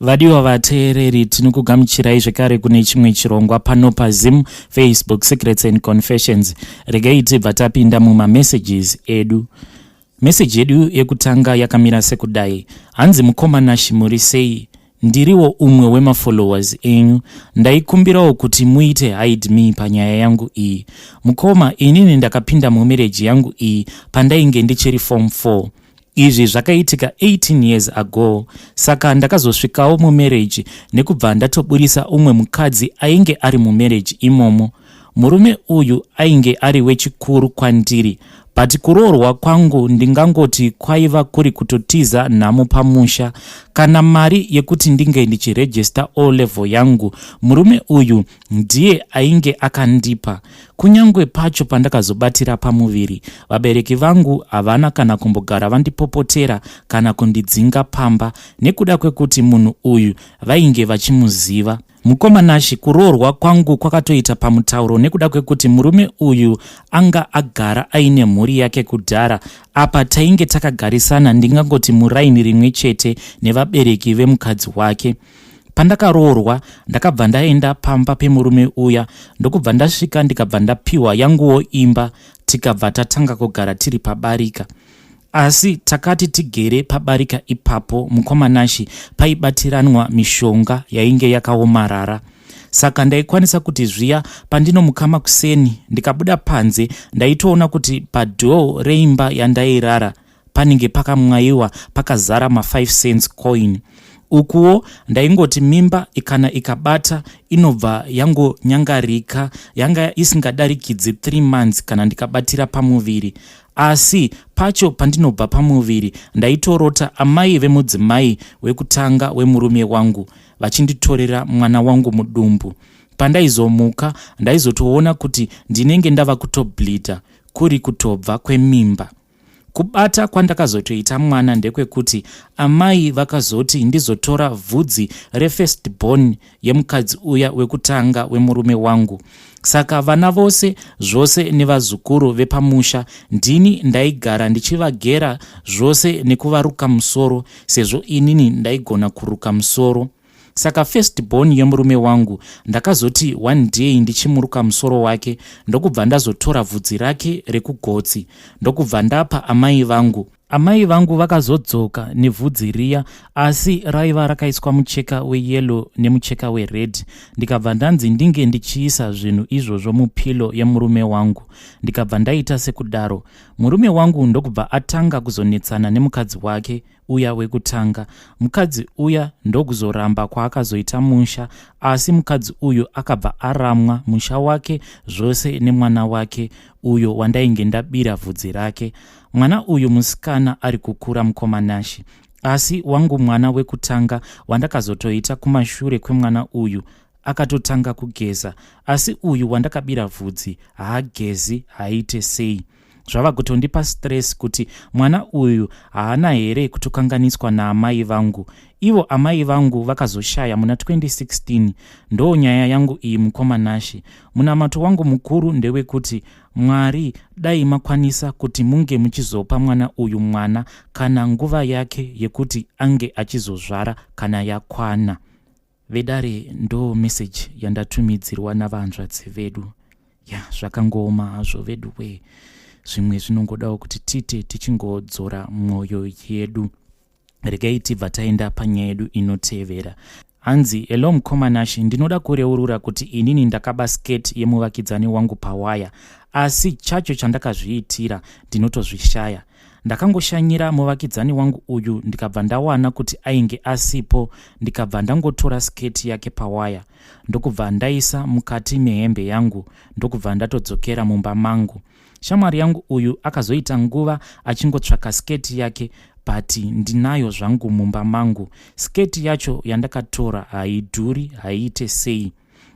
Vadiwa vateereri, tinokugamuchirai zvekare kune chimwe chirongwa pano paZim Facebook Secrets and Confessions. Regai tibva tapinda mumamessages edu. Meseji yedu yekutanga yakamira sekudai. Hanzi mukoma Nashi muri sei? Ndiriwo umwe wemafollowers enyu. Ndaikumbirawo kuti muite hide me panyaya yangu iyi. Mukoma, inini ndakapinda mumarriage yangu iyi pandainge ndichiri form 4. Izvi zvakaitika 18 years ago. Saka ndakazosvikawo mumarriage nekubva ndatoburisa umwe mukadzi ainge ari mumarriage imomo. Murume uyu ainge ari wechikuru kwandiri but kuroorwa kwangu ndingangoti kwaiva kuri kutotiza nhamo pamusha. Kana mari yekuti ndinge ndichiregister O level yangu murume uyu ndiye ainge akandipa. Kunyangwe pacho pandakazobatira pamuviri vabereki vangu havana kana kumbogara vandipopotera kana kundidzinga pamba nekuda kwekuti munhu uyu vainge vachimuziva. Mukoma Nashy, kuroorwa kwangu kwakatoita pamutauro nekuda kwekuti murume uyu anga agara aine mhuri yake kudhara. Apa tainge takagarisana ndingangoti muraini rimwe chete nevabereki vemukadzi wake. Pandakaroorwa ndakabva ndaenda pamba pemurume uya ndokubva ndasvika ndikabva ndapiwa yanguwo imba tikabva tatanga kugara tiri pabarika. Asi takati tigere pabarika ipapo mukoma Nashy paibatiranwa mishonga yainge yakaomarara. Saka ndaikwanisa kuti zviya pandinomukama kuseni ndikabuda panze ndaitoona kuti padoor reimba yandairara panenge pakamwaiwa pakazara ma5 cents coin. Ukuwo ndaingoti mimba kana ikabata inobva yangonyangarika yanga isingadarikidzi 3 months kana ndikabatira pamuviri. Asi pacho pandinobva pamuviri ndaitorota amai vemudzimai wekutanga wemurume wangu vachinditorera mwana wangu mudumbu. Pandaizomuka ndaizotoona kuti ndinenge ndava kutobleeder kuri kutobva kwemimba. Kubata kwandakazotoita mwana ndekwekuti amai vakazoti ndizotora vhudzi refirst born yemukadzi uya wekutanga wemurume wangu. Saka vana vose zvose nevazukuru vepamusha ndini ndaigara ndichivagera zvose nekuvaruka musoro sezvo inini ndaigona kuruka musoro. Saka first born yemurume wangu ndakazoti one day ndichimuruka musoro wake ndokubva ndazotora vhudzi rake rekugotsi ndokubva ndapa amai vangu. Amai vangu vakazodzoka nevhudzi riya asi raiva rakaiswa mucheka weyellow nemucheka wered ndikabva ndanzi ndinge ndichiisa zvinhu izvozvo mupillow yemurume wangu ndikabva ndaita sekudaro. Murume wangu ndokubva atanga kuzonetsana nemukadzi wake uya wekutanga. Mukadzi uya ndokuzoramba kwaakazoita musha asi mukadzi uyu akabva aramwa musha wake zvose nemwana wake uyo wandainge ndabira vhudzi rake. Mwana uyu musikana ari kukura mukoma Nashy asi wangu mwana wekutanga wandakazotoita kumashure kwemwana uyu akatotanga kugeza asi uyu wandakabira vhudzi haagezi haaite sei. Zvava kutondipa stress kuti mwana uyu haana here kutokanganiswa naamai vangu. Ivo amai vangu vakazoshaya muna 2016. Ndoo nyaya yangu iyi mukoma Nashy. Munamato wangu mukuru ndewekuti Mwari dai makwanisa kuti munge muchizopa mwana uyu mwana kana nguva yake yekuti ange achizozvara kana yakwana. Vedare ndo message yandatumidzirwa navahanzvadzi vedu. Ya zvakangooma hazvo veduwee. Zvimwe zvinongodawo kuti tite tichingodzora mwoyo yedu. Regai tibva taenda panyaya yedu inotevera. Hanzi hello mukoma Nashy, ndinoda kureurura kuti inini ndakaba skirt yemuvakidzani wangu pawaya asi chacho chandakazviitira ndinotozvishaya. Ndakangoshanyira muvakidzani wangu uyu ndikabva ndawana kuti ainge asipo ndikabva ndangotora skirt yake pawaya ndokubva ndaisa mukati mehembe yangu ndokubva ndatodzokera mumba mangu. Shamwari yangu uyu akazoita nguva achingotsvaka skirt yake but ndinayo zvangu mumba mangu. Skirt yacho yandakatora haidhuri haiite sei.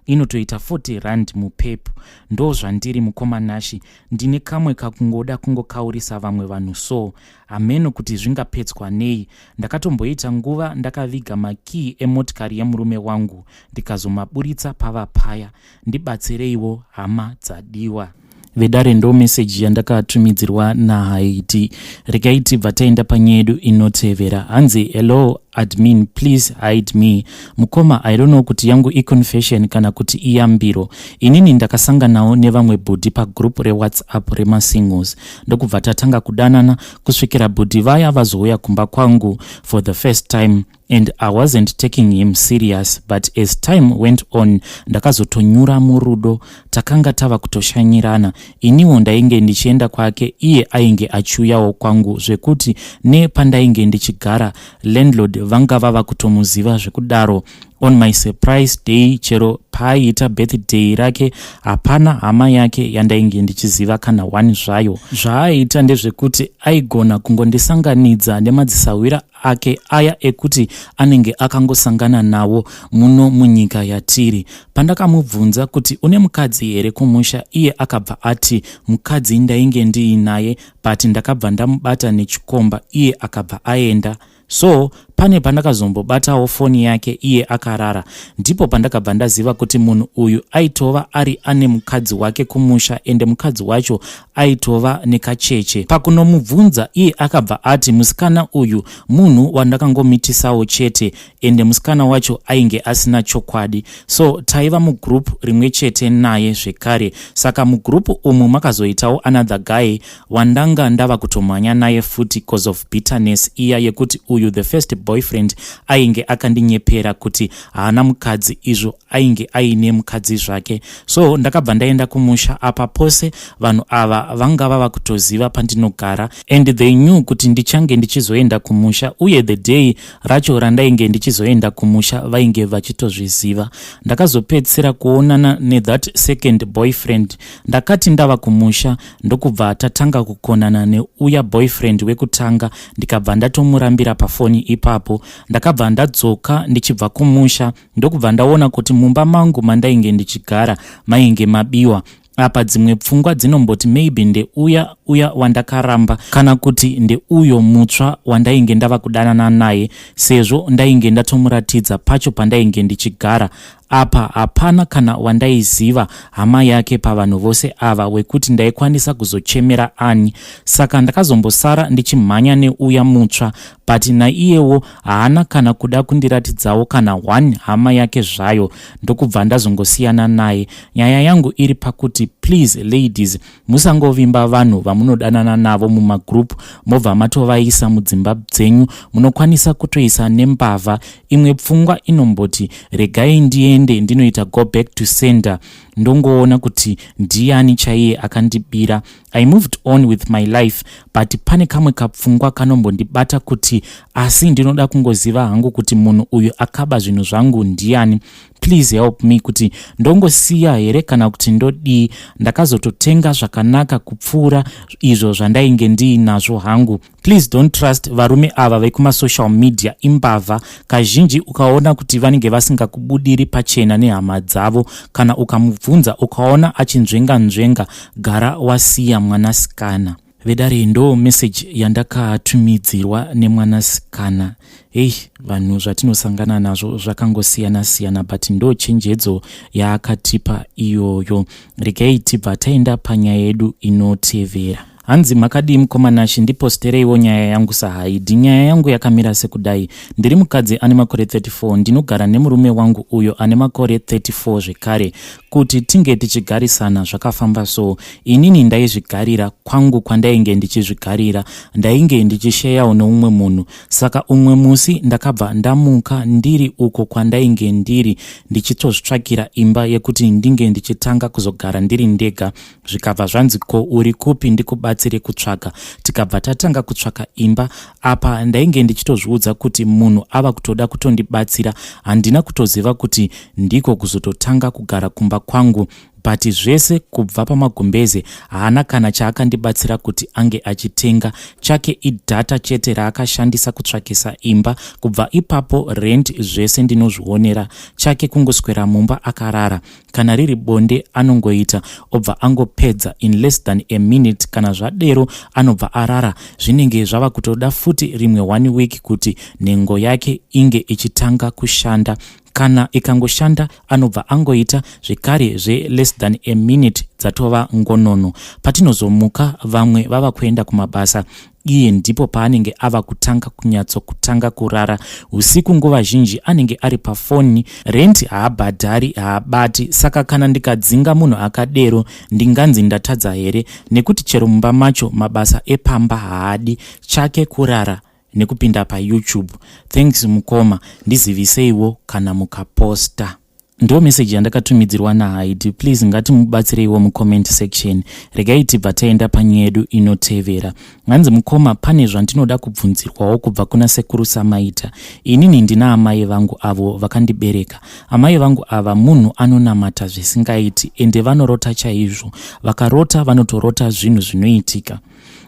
Inotoita 40 rand mupep. Ndozvandiri mukoma Nashy ndine kamwe kakungoda kungokaurisa vamwe vanhu so. Hameno kuti zvingapedzwa nei. Ndakatomboita nguva ndakaviga makey emotikari yemurume wangu ndikazomaburitsa pava paya. Ndibatsireiwo hama dzadiwa. Vedare ndo message yandakatumidzirwa naHaiti. Regai tibva taenda panyaya yedu inotevera. Hanzi hello. Admin please hide me. Mukoma, I don't know kuti yangu iconfession kana kuti iyambiro. Inini ndakasanganawo nevamwe bhudhi pagroup reWhatsApp remasingles, ndokubva tatanga kudanana kusvikira bhudhi vaya vazouya kumba kwangu for the first time, and I wasn't taking him serious, but as time went on ndakazotonyura murudo. Takanga tava kutoshanyirana, iniwo ndainge ndichienda kwake, iye ainge achiuyawo kwangu, zvekuti nepandainge ndichigara landlord vanga vava kutomuziva zvekudaro. On my surprise day, chero paaiita birthday rake, hapana hama yake yandainge ndichiziva kana one zvayo. Zvaaiita ndezvekuti aigona kungondisanganidza nemadzisahwira ake aya ekuti anenge akangosangana nawo muno munyika yatiri. Pandakamubvunza kuti une mukadzi here kumusha, iye akabva ati mukadzi ndainge ndiinaye, but ndakabva ndamubata nechikomba, iye akabva aenda. So pane pandakazombobatawo foni yake iye akarara, ndipo pandakabva ndaziva kuti munhu uyu aitova ari ane mukadzi wake kumusha, ende mukadzi wacho aitova nekacheche. Pakunomubvunza, iye akabva ati musikana uyu munhu wandakangomitisawo chete, ende musikana wacho ainge asina chokwadi. So taiva mugroup rimwe chete naye zvekare. Saka mugroup umu makazoitawo another guy wandanga ndava kutomhanya naye futi, cause of bitterness iya yekuti uyu the first boyfriend ainge akandinyepera kuti haana mukadzi, izvo ainge aine mukadzi zvake. So ndakabva ndaenda kumusha. Apa pose vanhu ava vanga vava kutoziva pandinogara, and they knew kuti ndichange ndichizoenda kumusha, uye the day racho randainge ndichizoenda kumusha vainge vachitozviziva. Ndakazopedzisira kuonana nethat second boyfriend ndakati ndava kumusha, ndokubva tatanga kukonana neuya boyfriend wekutanga, ndikabva ndatomurambira pafoni ipapo. Ndakabva ndadzoka ndichibva kumusha, ndokubva ndaona kuti mumba mangu mandainge ndichigara mainge mabiwa. Apa dzimwe pfungwa dzinomboti maybe ndeuya uya wandakaramba, kana kuti ndeuyo mutsva wandainge ndava kudanana naye, sezvo ndainge ndatomuratidza pacho pandainge ndichigara. Apa hapana kana wandaiziva hama yake pavanhu vose ava wekuti ndaikwanisa kuzochemera ani. Saka ndakazombosara ndichimhanya neuya mutsva, but naiyewo haana kana kuda kundiratidzawo kana one hama yake zvayo, ndokubva ndazongosiyana naye. Nyaya yangu iri pakuti please ladies, musangovimba vanhu vamunodanana navo mumagroup mobva matovaisa mudzimba dzenyu. Munokwanisa kutoisa nembavha. Imwe pfungwa inomboti regai ndiende ndinoita go back to sender, ndongoona kuti ndiani chaiye akandibira. I moved on with my life, but pane kamwe kapfungwa kanombondibata kuti asi ndinoda kungoziva hangu kuti munhu uyu akaba zvinhu zvangu ndiani. Please help me kuti ndongosiya here kana kuti ndodii. Ndakazototenga zvakanaka kupfuura izvo zvandainge ndiinazvo hangu. Please don't trust varume ava vekumasocial media, imbavha kazhinji. Ukaona kuti vanenge vasingakubudiri pachena nehama dzavo, kana ukamubvunza ukaona achinzvenga nzvenga, gara wasiya mwanasikana. Vedare, ndo meseji yandakatumidzirwa nemwanasikana. Hei, vanhu zvatinosangana nazvo zvakangosiyana siyana, but ndo chenjedzo yaakatipa iyoyo. Regai tibva taenda panyaya yedu inotevera. Hanzi, makadii mukoma Nashi? Ndipostereiwo nyaya yangu sahaidi. Nyaya yangu yakamira sekudai. Ndiri mukadzi ane makore 34, ndinogara nemurume wangu uyo ane makore 34 zvekare. Kuti tinge tichigarisana zvakafamba so. Inini ndaizvigarira kwangu kwandainge ndichizvigarira, ndainge ndichisheyawo neumwe munhu. Saka umwe musi ndakabva ndamuka ndiri uko kwandainge ndiri ndichitozvitsvakira imba yekuti ndinge ndichitanga kuzogara ndiri ndega. Zvikabva zvanzi, ko uri kupi ndikubatsire kutsvaga? Tikabva tatanga kutsvaka imba. Apa ndainge ndichitozviudza kuti munhu ava kutoda kutondibatsira. Handina kutoziva kuti ndiko kuzototanga kugara kumba kwangu, but zvese kubva pamagumbeze haana kana chaakandibatsira kuti ange achitenga. Chake idata chete raakashandisa kutsvakisa imba. Kubva ipapo rent zvese ndinozvionera. Chake kungoswera mumba akarara. Kana riri bonde anongoita obva angopedza in less than a minute. Kana zvadero anobva arara. Zvinenge zvava kutoda futi rimwe one week kuti nhengo yake inge ichitanga kushanda. Kana ikangoshanda anobva angoita zvekare zveless than a minute, dzatova ngonono. Patinozomuka vamwe vava kuenda kumabasa. Iye ndipo paanenge ava kutanga kunyatsokutanga kurara. Usiku nguva zhinji anenge ari pafoni, rent haabhadhari, haabati. Saka kana ndikadzinga munhu akadero ndinganzi ndatadza here nekuti chero mumba macho mabasa epamba haadi, chake kurara nekupinda paYouTube. Thanks mukoma, ndiziviseiwo kana mukaposta. Ndo message yandakatumidzirwa naHaidi. Please ngatimubatsireiwo mucomment section. Regai tibva taenda panyaya yedu inotevera. Hanzi mukoma, pane zvandinoda kubvunzirwawo kubva kuna sekuru Samaita. Inini ndina amai vangu avo vakandibereka. Amai vangu ava munhu anonamata zvisingaiti, ende vanorota chaizvo. Vakarota vanotorota zvinhu zvinoitika.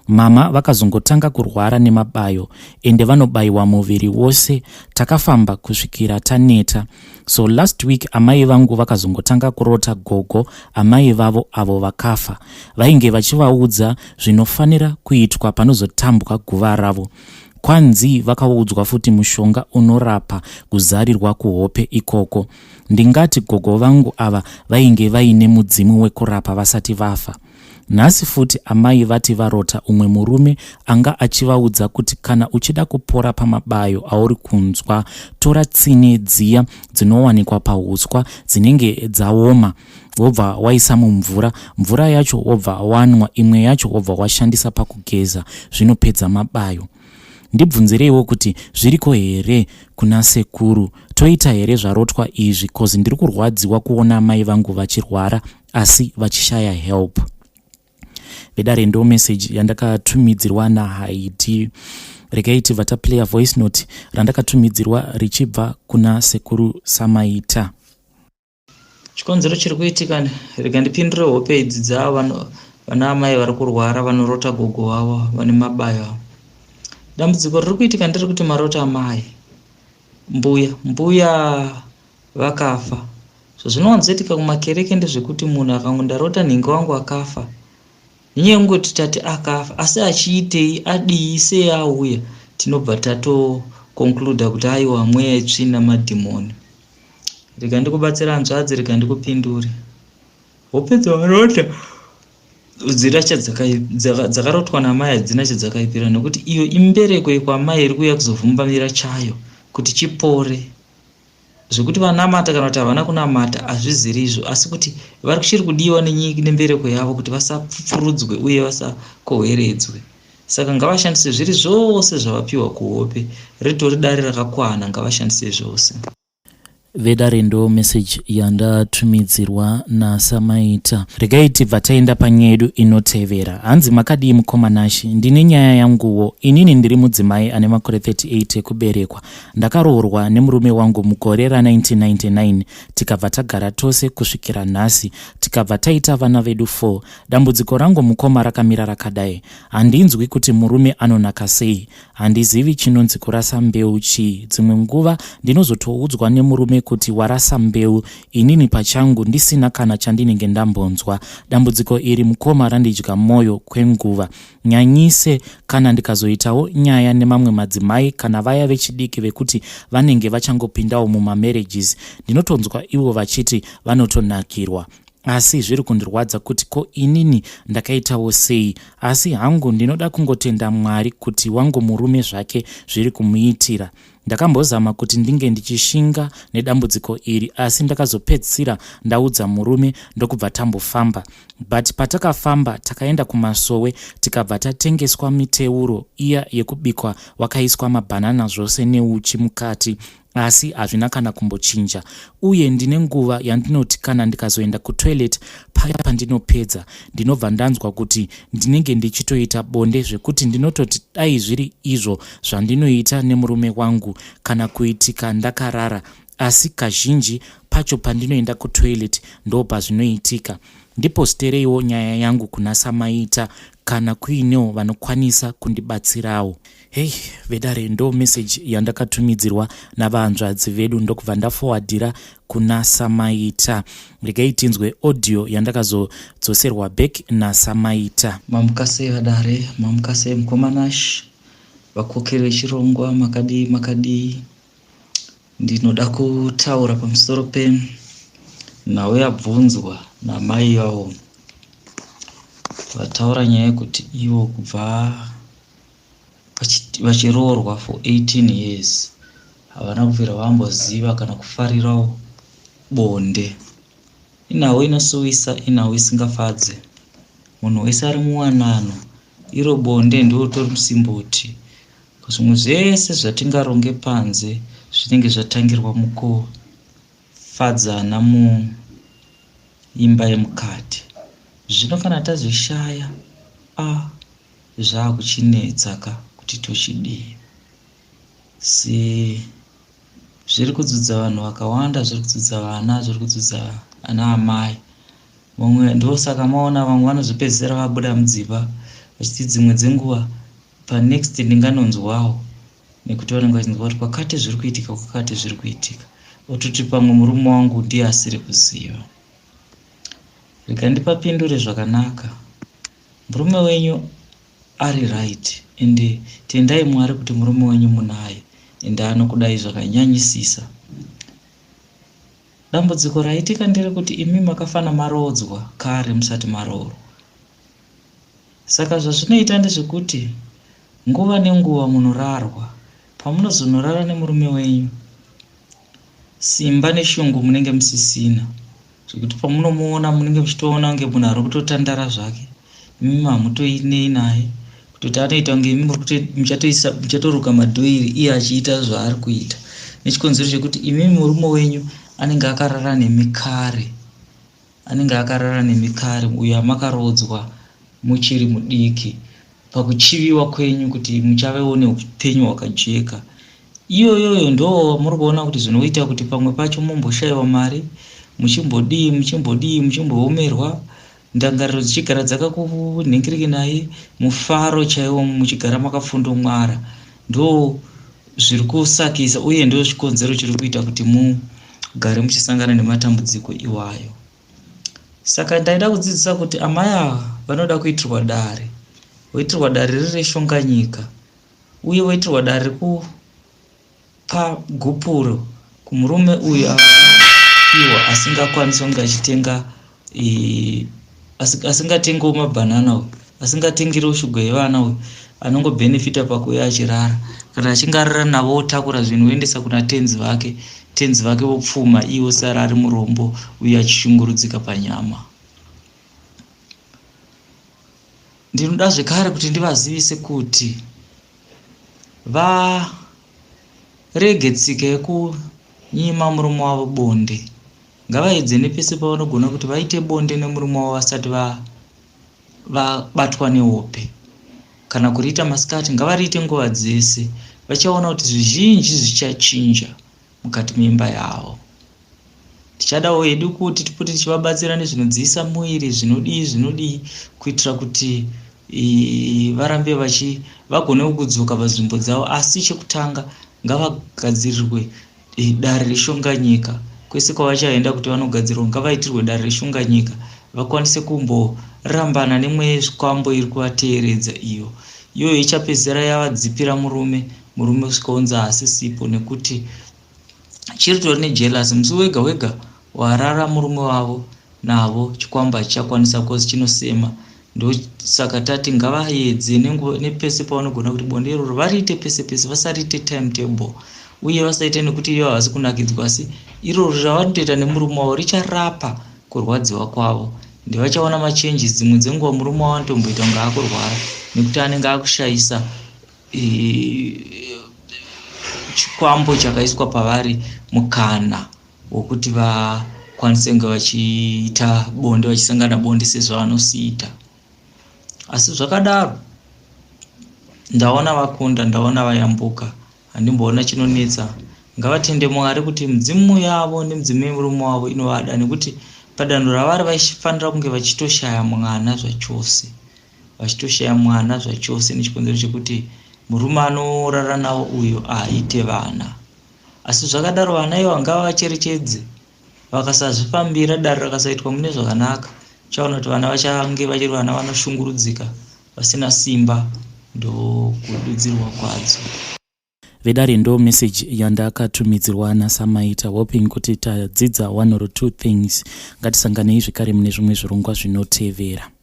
Mama vakazongotanga kurwara nemabayo, ende vanobayiwa muviri wose. Takafamba kusvikira taneta. So last week amai vangu vakazongotanga kurota gogo amai vavo avo vakafa. Vainge vachivaudza zvinofanira kuitwa panozotambwa guva ravo. Kwanzi vakaudzwa futi mushonga unorapa kuzarirwa kuhope ikoko. Ndingati gogo vangu ava vainge vaine mudzimu wekurapa vasati vafa. Nhasi futi amai vati varota umwe murume anga achivaudza kuti kana uchida kupora pamabayo auri kunzwa, tora tsine dziya dzinowanikwa pahuswa dzinenge dzaoma, wobva waisa mumvura, mvura yacho wobva wanwa, imwe yacho wobva washandisa pakugeza, zvinopedza mabayo. Ndibvunzireiwo kuti zviriko here kuna sekuru, toita here zvarotwa izvi, cause ndiri kurwadziwa kuona amai vangu vachirwara asi vachishaya help. Vedare, ndo message yandakatumidzirwa naHaidi. Regai tibva taplaya voice note randakatumidzirwa richibva kuna sekuru Samaita. Chikonzero chiri kuitika, rega ndipindure hope idzi dzava vana amai vari kurwara vanorota gogo vavo vane mabayo avo. Dambudziko riri kuitika ndere kuti marota amai, mbuya, mbuya vakafa. Zvazvinowanzoitika kumakereke ndezvekuti munhu akango ndarota nhingi wangu akafa, nenyaya yekungoti tati akafa asi achiitei, adii, sei auya, tinobva tatoconcluda kuti aiwa, mweya itsvina, madhimoni. Rega ndikubatsira hanzvadzi, rega ndikupindure. Hope dzavarota dzira dzakarotwa namai hadzina chadzakaipira, nekuti iyo imbereko yekwamai iri kuuya kuzovhumbamira chayo kuti chipore. Zvekuti vanamata kana kuti havana kunamata hazviziri izvo, asi kuti vari kuchiri kudiwa nembereko yavo kuti vasapfupfurudzwe uye vasakohweredzwe. Saka ngavashandise zviri zvose zvavapiwa kuhope. Ritori dare rakakwana, ngavashandise zvose. Vedare, ndo message yandatumidzirwa naSamaita. Regai tibva taenda panyaya yedu inotevera. Hanzi makadii mukoma Nashi? Ndine nyaya yanguwo. Inini ndiri mudzimai ane makore 38 ekuberekwa. Ndakaroorwa nemurume wangu mugore ra1999, tikabva tagara tose kusvikira nhasi, tikabva taita vana vedu 4. Dambudziko rangu mukoma rakamira rakadai: handinzwi kuti murume anonaka sei. Handizivi chinonzi kurasa mbeu chii. Dzimwe nguva ndinozotoudzwa nemurume kuti warasa mbeu, inini pachangu ndisina kana chandinenge ndambonzwa. Dambudziko iri mukoma randidya mwoyo kwenguva, nyanyise kana ndikazoitawo nyaya nemamwe madzimai kana vaya vechidiki vekuti vanenge vachangopindawo mumamarriages. Ndinotonzwa ivo vachiti vanotonakirwa, asi zviri kundirwadza kuti ko inini ndakaitawo sei? Asi hangu ndinoda kungotenda Mwari kuti wangu murume zvake zviri kumuitira. Ndakambozama kuti ndinge ndichishinga nedambudziko iri, asi ndakazopedzisira ndaudza murume, ndokubva tambofamba. But patakafamba takaenda kumasowe, tikabva tatengeswa miteuro iya yekubikwa wakaiswa mabhanana zvose neuchi mukati, asi hazvina kana kumbochinja. Uye ndine nguva yandinoti kana ndikazoenda kutoilet, paya pandinopedza ndinobva ndanzwa kuti ndinenge ndichitoita bonde, zvekuti ndinototi dai zviri izvo zvandinoita nemurume wangu kana kuitika ndakarara. Asi kazhinji pacho pandinoenda kutoilet ndo pazvinoitika. Ndipostereiwo nyaya yangu kuna Samaita kana kuinewo vanokwanisa kundibatsirawo. Hei vedare, ndo message yandakatumidzirwa navahanzvadzi vedu, ndokubva ndafowadhira kuna Samaita. Regai tinzwe audio yandakazodzoserwa back naSamaita. Mamuka sei vadare? Mamuka sei mukoma Nash, vakokeri vechirongwa? Makadii, makadii? Ndinoda kutaura pamusoro penhau yabvunzwa namai vavo vataura nyaya yekuti ivo kubva Vachiroorwa for 18 years havana kubvira vamboziva kana kufarirawo bonde. Inhau inosuwisa, inhau isingafadze. Munhu wese ari muwanano, iro bonde ndiwo utori musimboti. Zvimwe zvese zvatingaronge panze zvinenge zvatangirwa mukufadzana muimba yemukati. Zvino kana tazvishaya, a zvakuchinetsa ka kuti tochidii. Si zviri kudzudza vanhu vakawanda, zviri kudzudza vana, zviri kudzudza ana amai. Vamwe ndosaka maona vamwe vanozopedzisira vabuda mudzimba vachiti dzimwe dzenguva panext ndinganonzwawo nekuti vanenge vachinzwa kuti kwakati zviri kuitika, kwakati zviri kuitika. Ototi pamwe murume wangu ndiye asiri kuziva. Rega ndipapindure zvakanaka. Murume wenyu ari right ende tendai Mwari kuti murume wenyu munaye ende anokudai zvakanyanyisisa. Dambudziko raitika nderekuti imi makafana maroodzwa kare musati maroorwa. Saka zvazvinoita ndezvekuti nguva nenguva munorarwa. Pamunozonorara nemurume wenyu simba neshungu munenge musisina zvekuti pamunomuona munenge muchitoona kunge munhu ari kutotandara zvake imimi hamutoinei naye kutoti anoita kunge imi muchatoisa muchatoruka madhoiri iye achiita zvaari kuita nechikonzero chekuti imimi murume wenyu anenge akarara nemi kare anenge akarara nemi kare uyo amakaroodzwa muchiri mudiki pakuchiviwa kwenyu kuti muchavewo neupenyu hwakajeka. Iyoyoyo ndoo muri kuona kuti zvinoita kuti pamwe pacho mumboshaiwa mari, muchimbodii, muchimbodii, muchimboomerwa, ndangariro dzichigara dzakakunhingirikinai, mufaro chaiwo muchigara makapfundomwara. Ndoo zviri kusakisa uye ndoo chikonzero chiri kuita kuti mugare muchisangana nematambudziko iwayo. Saka ndaida kudzidzisa kuti amai ava vanoda kuitirwa dare, voitirwa dare riri reshonganyika uye voitirwa dare rekupa gupuro kumurume uyu akapiwa asingakwanisi kunge achitenga asingatengewo mabhanana uyu asingatengerewo shuga yevana uyu anongobhenefita pakuuya achirara kana achinge arara navo otakura zvinhu oendesa kuna tenzi vake tenzi vake vopfuma iye osara ari murombo uye achishungurudzika panyama ndinoda zvekare kuti ndivazivise kuti varege tsika yekunyima murume wavo bonde Ngavaedze nepese pavanogona kuti vaite bonde nemurume wavo vasati vabatwa nehope. Kana kuriita masikati ngavariite nguva dzese. Vachaona kuti zvizhinji zvichachinja mukati memba yavo. Tichadawo hedu kuti tipote tichivabatsira nezvinodziisa muviri zvinodii zvinodii kuitira kuti varambe vachi vagonewo kudzoka panzvimbo dzavo asi chekutanga ngavagadzirirwe Dare reshonganyika kwese kwavachaenda kuti vanogadzirwa ngavaitirwe dare reshonganyika vakwanise kumborambana nemweya yezvikwambo iri kuvateeredza iyo iyoyo ichapedzisira yavadzipira murume murume kusvika onzi haasisipo nekuti chiritori nejealous musi wega wega warara murume wavo navo chikwambo hachichakwanisa cause chinosema ndosaka tati ngavaedze nepese pavanogona kuti bonde iroro variite pese pese vasariite time table uye vasaite nekuti ivo havasi kunakidzwa asi iroro ravanotoita nemurume wavo richarapa kurwadziwa kwavo ende vachaona machanges dzimwe dzenguva murume wavo anotomboita kunge akurwara nekuti anenge akushaisa e, chikwambo chakaiswa pavari mukana wokuti vakwanise kunge vachiita bonde vachisangana bonde sezvavanosiita asi zvakadaro ndaona vakunda ndaona vayambuka handimboona chinonetsa ngavatende mwari kuti midzimu yavo nemidzimu yemurume wavo inovada nekuti padanho ravari vaifanira kunge vachitoshaya mwana zvachose vachitoshaya mwana zvachose nechikonzero chekuti murume anorara navo uyo aite vana Asi zvakadaro vana iva ngavavacherechedze vakasazvifambira dare rakasaitwa mune zvakanaka uchaona kuti vana vachange vachiri vana vanoshungurudzika vasina simba ndokududzirwa kwadzo. Vedare ndo message yandakatumidzirwa naSamaita hoping kuti tadzidza one or two things. Ngatisanganei zvekare mune zvimwe zvirongwa zvinotevera.